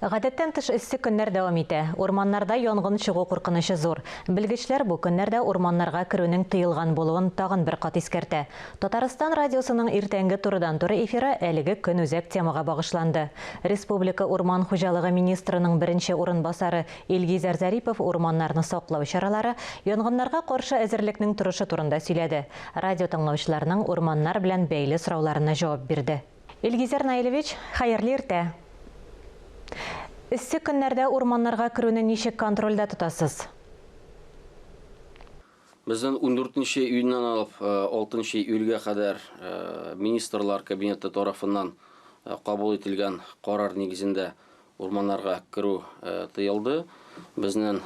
Гадәттән тыш эссе көннәр дәвам итә. Урманнарда янгын чыгу куркынычы зур. Белгечләр бу көннәрдә урманнарга керүнең тыелган булуын тагын бер кат искәртә. Татарстан радиосының иртәнге турыдан-туры эфиры әлеге көнүзәк темага багышланды. Республика урман хуҗалыгы министрының беренче урынбасары Илгизәр Зарипов урманнарны саклау чаралары, янгыннарга каршы әзерлекнең торышы турында сөйләде. Радио тыңлаучыларның урманнар белән бәйле сорауларына җавап бирде. Илгизәр Наилевич, хәерле иртә! Эссе көннәрдә урманнарга керүне ничек контрольдә тотасыз? Безнең ундүртенче июньнән алып алтынчы июльгә кадәр Министрлар Кабинеты тарафыннан кабул ителгән карар нигезендә Урманнарга керү тыелды. Безнең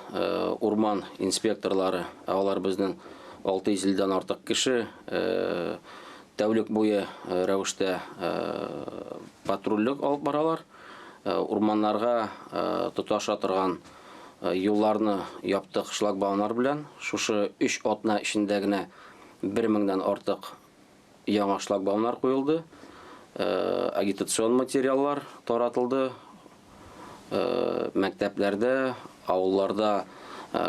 урман инспекторлары, ә алар безнең 650 дән артык кеше, тәүлек буе рәвештә патрульлек алып баралар. Урманнарга тоташа торган юлларны яптык шлагбаумнар белән. Шушы өч атна эчендә генә 1000 меңнән артык Яңа шлагбаумнар куелды, агитацион материаллар таратылды. Мәктәпләрдә, авылларда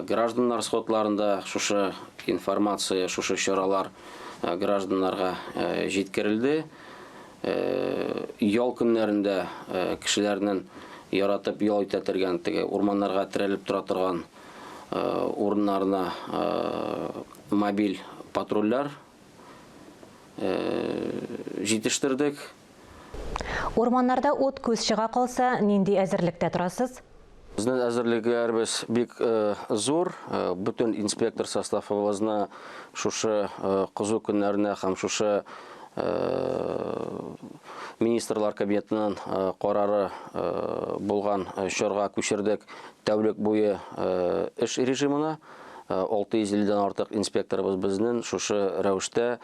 гражданнар сходларында шушы информация, шушы чаралар гражданнарга җиткерелде. Ял көннәрендә кешеләрнең яратып ял итә торган теге урманнарга терәлеп тора торган урыннарына мобиль патрульләр җитештердек. Урманнарда ут күз чыга калса, нинди әзерлектә торасыз? Безнең әзерлекләребез бик зур. Бөтен инспектор составыбызны шушы кызу көннәренә һәм шушы Министрлар Кабинетының карары булган чорга күчердек. Тәүлек буе эш режимына. 650 дән артык инспекторыбыз безнең шушы рәвештә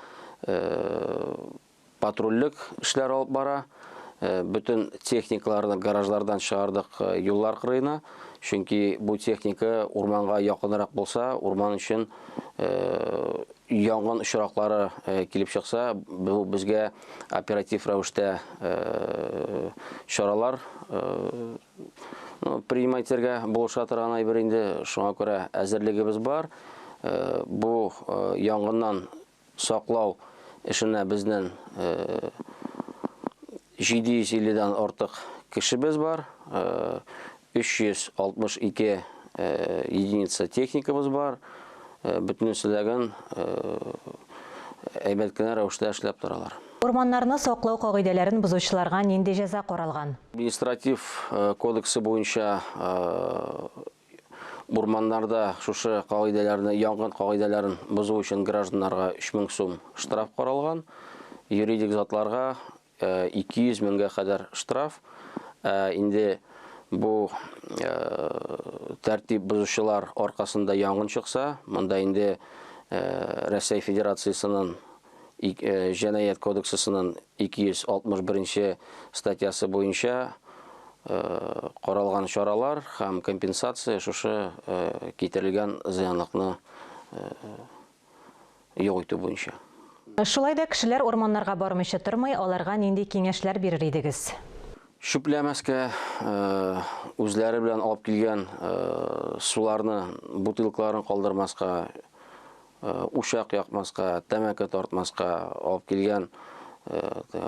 патрульлек эшләре алып бара. Бөтен техникаларны гаражлардан чыгардык юллар кырыена. Чөнки бу техника урманга якынрак булса, урман өчен янгын очраклары килеп чыкса, бу безгә оператив рәвештә чаралар Ну, принимать итәргә булыша торган әйбер инде, шуңа күрә әзерлегебез бар. Э, бу э, янгыннан саклау эшенә безнең 750 дән артык кешебез бар. 362 единица техникабыз бар. Бөтенесе әйбәт кенә рәвештә эшләп торалар. Урманнарны саклау кагыйдәләрен бозучыларга нинди җәза каралган? Административ кодексы буенча урманнарда шушы кагыйдәләрне, янгын кагыйдәләрен бозу өчен гражданнарга 3000 сум штраф каралган. Юридик затларга 200 меңгә кадәр штраф. Ә инде бу тәртип бозучылар аркасында янгын чыкса, монда инде Рәсәй Федерациясенең Җинаять кодексысының 261 нче статьясы буенча каралган чаралар һәм компенсация шушы китерелгән зыянлыкны юк итү буенча. Шулай да кешеләр урманнарга бармыйча тормый, аларга нинди киңәшләр бирер идегез? Чүпләмәскә, үзләре белән алып килгән суларны, бутылкаларын калдырмаска, Учак якмаска, тәмәке тартмаска, алып килгән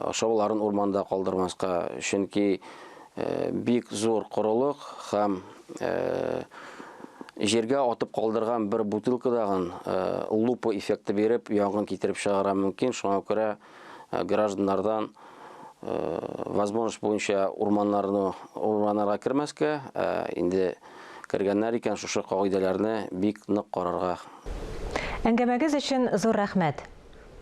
ашауларын урманда калдырмаска, чөнки бик зур корылык һәм җиргә атып калдырган бер бутылкадагын лупа эффекты биреп, янгын китереп чыгара мөмкин. Шуңа күрә гражданнардан возможность буенча урманнарны урманнарга кермәскә, инде кергәннәр икән, шушы кагыйдәләрне бик нык карарга. Әңгәмәгез өчен зур рәхмәт.